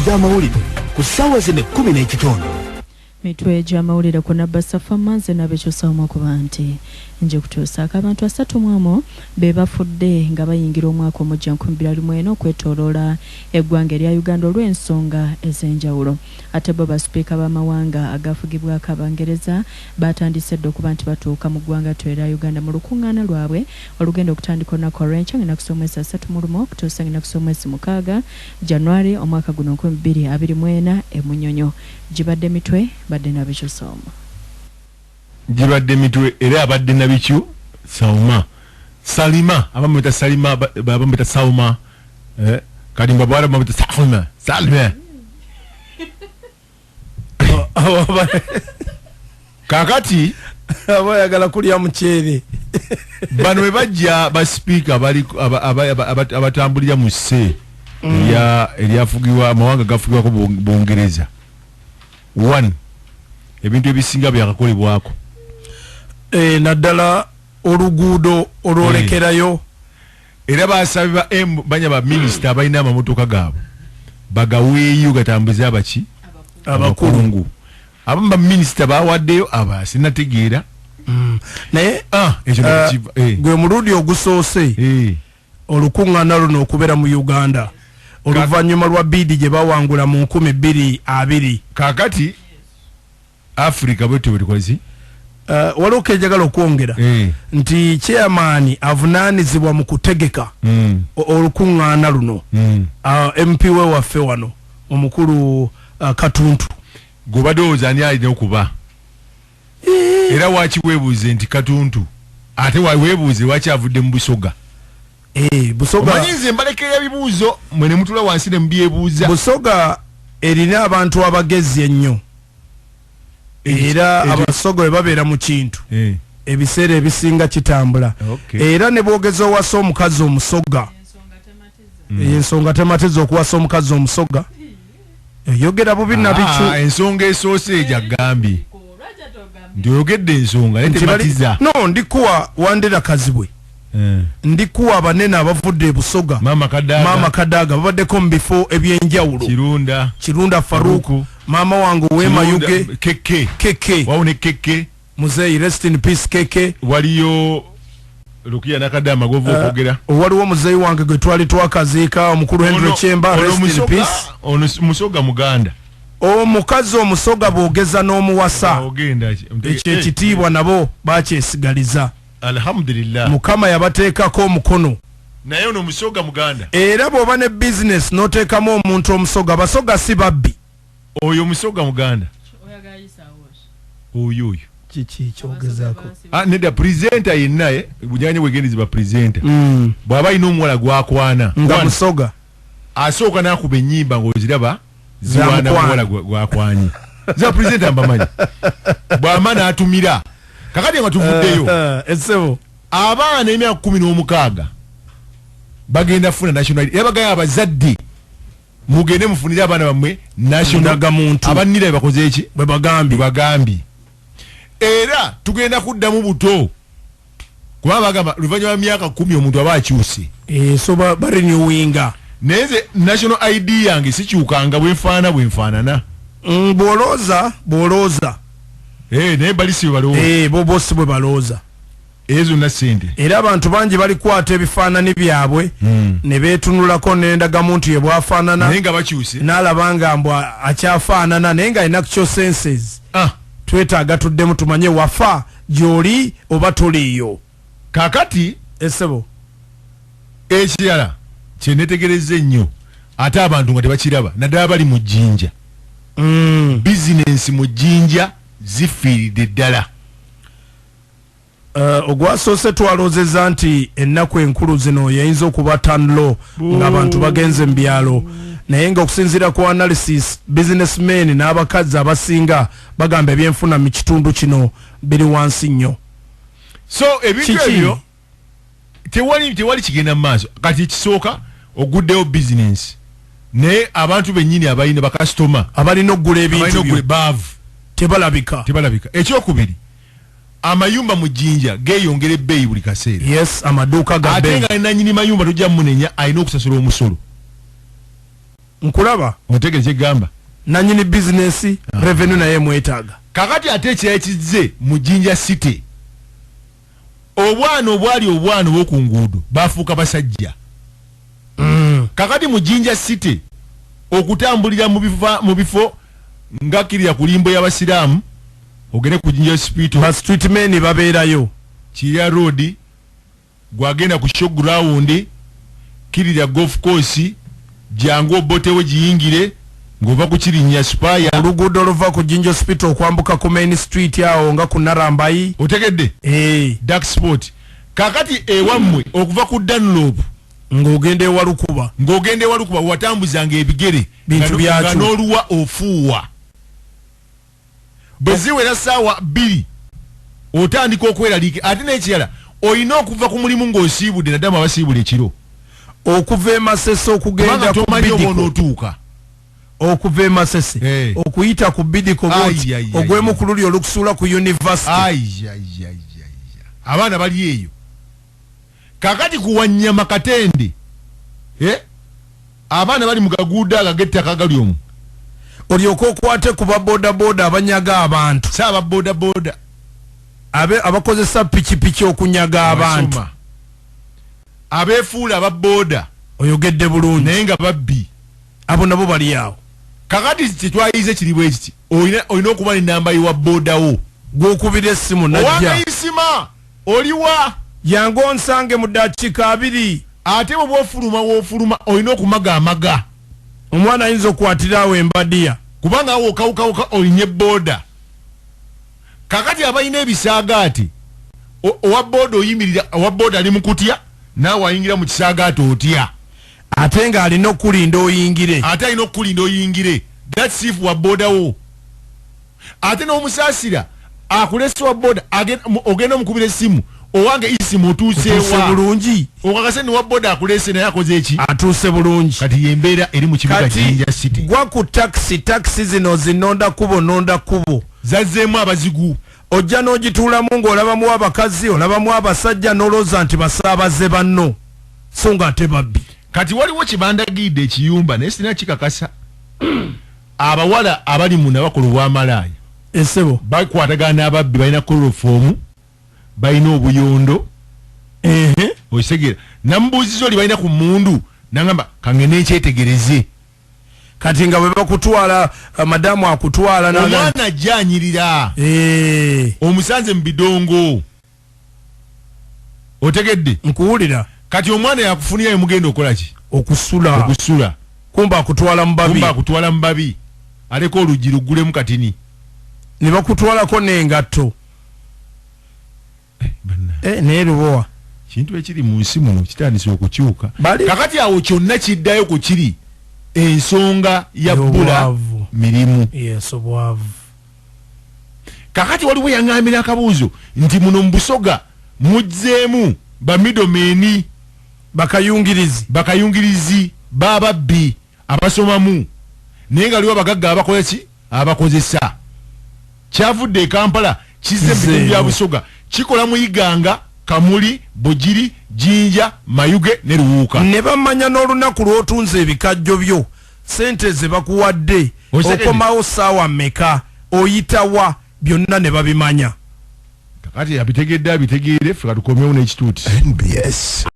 gy'amawulire ku ssaawa zino 10 n'ekitundu. Mitwe gy'amawulire ku Nabba Safa Manze n'abekyusaamu okuba nti nje kutuusaako abantu 31 be bafudde nga bayingira omwaka omujja 2024 okwetooloola eggwanga erya Uganda olw'ensonga ez'enjawulo. Ate bo basipiika b'amawanga agafugibwako Abangereza batandise dda okuba nti batuuka mu ggwanga ttu erya Uganda mu lukuŋŋaana lwabwe olugenda okutandika olunaku olw'enkya ng'ennaku z'omwezi 31 okutuusa ng'ennaku z'omwezi 6 January omwaka guno 2024 e Munyonyo. Gibadde mitwe badde nabikyu Sauma. Gibadde mitwe era abadde nabikyu Sauma. Salima abamwita Salima, abamwita Sauma, kati mba bwara bamwita Salima. Salima. Kakati abayagala kulya muceere. Bano we bajja ba speaker bali abatambulira mu se eryafugibwa amawanga gafugibwako Bungereza. One, ebintu ebisinga byakakolebwako. Naddala oluguudo olwolekerayo. Era basabe ba M banya ba minister abalina amamotoka gaabwe bagaweeyo gatambuze abaki abakungu. Abamu ba minister bawaddeyo aba sinategeera. Naye ekyo gwe mulundi ogusoose olukuŋŋaana luno okubeera mu Uganda oluvannyuma lwa biidi gye bawangula mu 2020. Kaakati Africa bwetyo bwe tukoze. Waliwo kenjagala okwongera nti chairman avunaanyizibwa mu kutegeka olukuŋŋaana luno, MP we waffe wano omukulu Katuntu. Gw'obadde olowooza ani alina okuba? Era waaki weebuuze nti Katuntu, ate weebuuze lwaki avudde mu Busoga? Busoga. Omanyi nze mbalekera ebibuuzo mwe ne mutula wansi ne mubyebuuza. Busoga erina abantu abagezi ennyo. Era Abasoga bwe babeera mu kintu ebiseera ebisinga kitambula. Era ne bwogeza owasa omukazi omusoga, ensonga tematiza okuwasa omukazi omusoga. Oyogera bubi nabikyu. Ensonga esoose ejagambye nti oyogedde ensonga naye tematiza. No, ndikuwa Wandera Kazibwe. Ndikuwa abanene abavudde e Busoga. Mama Kadaga. Mama Kadaga babaddeko mu bifo ebyenjawulo. Kirunda. Kirunda Faruku. Mama wange ow'e Mayuge. Keke. Keke. Wawo ne Keke. Muzeeyi rest in peace Keke. Waliyo Rukia Nakadama gw'ova okwogera. Waliwo muzeeyi wange gwe twali twakaziika omukulu Henry Chemba, rest in peace. Ono Musoga Muganda. Omukazi omusoga bw'ogeza n'omuwasa. Ekyo ekitiibwa nabo bakyesigaliza. Alhamdulillah. Mukama yabateekako omukono. Naye ono Musoga Muganda. Era bw'oba ne business n'oteekamu omuntu omusoga, Abasoga si babbi. Oyo Musoga Muganda. Oyo oyo. Kiki kyogezaako? Nedda presenter yenna bujanye wegendezi ba presenter. Bw'aba alina omuwala gw'akwana. Nga Musoga. Asooka n'akuba ennyimba ng'oziraba ziwaana muwala gw'akwanye. Za presenter mbamanyi. Bw'ama n'atumira. Kakati nga tuvuddeyo. Essebo. Abaana emyaka 16 bagenda funa national ID. Era bagaya abazadde mugende mufunire abaana bammwe national ndagamuntu. Abannira bakoze eki? Bwe bagambye. Bwe bagambye. Era tugenda kuddamu buto. Kuba bagamba luvannyuma lwa myaka 10 omuntu aba akyuse. So ba renewinga. Naye nze national ID yange sikyukanga bwe nfaanana bwe nfaanana. Bw'olooza, bw'olooza. Naye bali si bwe balowooza. Bo si bwe balowooza. Ezo na ssente. Era abantu bangi balikwata ebifaananyi byabwe ne beetunulako n'endagamuntu ye bw'afaanana. Naye nga bakyuse. N'alaba nga mbu akyafaanana naye nga alina actual senses. Twetaaga tuddemu tumanye wafa gy'oli oba toliiyo. Kaakati Essebo. Ekirala kye neetegerezza ennyo ate abantu nga tebakiraba naddala bali mu Jjinja. Bizinensi mu Jjinja zifiiridde ddala. Ogwasoose twaloozezza nti ennaku enkulu zino yayinza okuba turn low ng'abantu bagenze mu byalo, naye ng'okusinziira ku analysis businessmen n'abakazi abasinga bagamba ebyenfuna mu kitundu kino biri wansi nnyo. So ebintu ebyo tewali kigenda mu maaso. Kati ekisooka oguddewo business, naye abantu bennyini abalina bakasitoma abalina okugula ebintu byo baavu tebalabika. Tebalabika. Ekyokubiri, amayumba mu Jjinja geeyongera ebbeeyi buli kaseera. Yes, amaduuka ga Ate nga nannyini mayumba tojja munenya, alina okusasula omusolo. Nkulaba. Otegere kyegamba. Nanyini business revenue naye mwetaaga. Kakati ate ekizze mu Jinja City, obwana obwali obwana obw'oku nguudo bafuuka basajja. Kakati mu Jinja City okutambulira mu bifo nga kirira ku limbo y'abasiraamu, ogende ku Jinja Hospital, ba street men babeerayo, Kirira Road, gwagenda ku showground, kirira golf course, jangu obotewe giyingire ng'ova ku Kirinnya Spire, oluguudo oluva ku Jinja Hospital okwambuka ku main street awo nga ku Narambayi. Otegedde? Dark spot. Kakati ewammwe okuva ku Dunlop ng'ogenda ewalukuba, ng'ogenda ewalukuba watambuzanga ebigere bintu byakyo n'oluwa ofuuwa. Bwe ziwera ssaawa 2 otandika okweraliika. Ate n'ekirala olina okuva ku mulimu ng'osiibudde, naddala abasiibula ekiro, okuva e Masese okugenda ku Bidiko, otuuka okuva e Masese okuyita ku Bidiko bwoti ogwemu ku luli olukusuula ku university. Abaana bali eyo. Kakati ku Wanyama Katende, abaana bali mu gaguudo ago ag'ettaka agali omwo, olyoke okwate ku babodaboda abanyaga abantu. Si ababodaboda, abakozesa pikipiki okunyaga abantu, abeefuula ababoda. Oyogedde bulungi, naye nga babbi. Abo nabo bali awo. Kakati kyetwayize kiri bwe kiti, olina okuba n'ennamba y'owa bodawo gw'okubira essimu najja. Owange Isima, oliwa? Jangu onsange mu ddakiika 2. Ate bwe bw'ofuluma w'ofuluma olina okumaga amaga. Omwana ayinza okukwatira awo embadiya, kubanga awo okawukawuka olinye boda. Kakati abalina ebisaagaati, owa boda oyimirira, owa boda ali mu kutya, naawe ayingira mu kisaagaati otya, ate ng'alina okulinda oyingire. Ate alina okulinda oyingire. That's if wa boda wo. Ate n'omusaasira akulese wa boda, ogenda omukubira essimu, owange Isimu otuuse wa bulungi, okakase ni wa boda akulese naye akoze eki, atuuse bulungi. Kati yembeera eri mu kibuga Jinja City. Gwa ku taxi, taxi zino zinonda kubo nonda kubo, zazzeemu abazigu. Ojja n'ogituulamu ng'olabamu abakazi, olabamu abasajja, n'olowooza nti basaabaze banno, so nga ate babbi. Kati waliwo kibandagidde ekiyumba naye sirina kikakasa. Abawala abali munda bakola obwamalaaya, esebo bakwatagana n'ababbi, balina chloroform, balina obuyondo. Okitegera? Namubuuziza oli balina ku mmundu, nangamba kangende nkyetegereze. Kati nga bwe bakutwala, madamu akutwala, omwana ajja anyirira, omusanze mu bidongo. Otegedde? Nkuwulira. Kati omwana yakufunirayo mugenda okola ki? Okusula. Okusula. Kumba akutwala mu babi. Kumba akutwala mu babi. Aleka oluggi luggulemu katini. Ne bakutwalako n'engatto. Naye Lubowa, kintu ekiri mu nsi muno kitandise okukyuka. Kakati awo kyonna kiddayo ku kiri ensonga ya bbula mirimu. Yes, obwavu. Kakati waliwo yaŋŋambira akabuuzo nti muno mu Busoga muzzeemu ba middlemen, bakayungirizi, bakayungirizi b'ababbi abasomamu, naye nga waliwo abagagga abakola ki, abakozesa. Kyavudde e Kampala kizze mu bitundu bya Busoga, kikola mu Iganga, Kamuli, Bugiri, Jinja, Mayuge ne Luwuuka. Ne bamanya n'olunaku lw'otunze ebikajjo byo, ssente ze bakuwadde, okomawo ssaawa mmeka, oyitawa, byonna ne babimanya. Kakati abitegedde abitegeere, ffe katukomyewo n'ekituuti. NBS.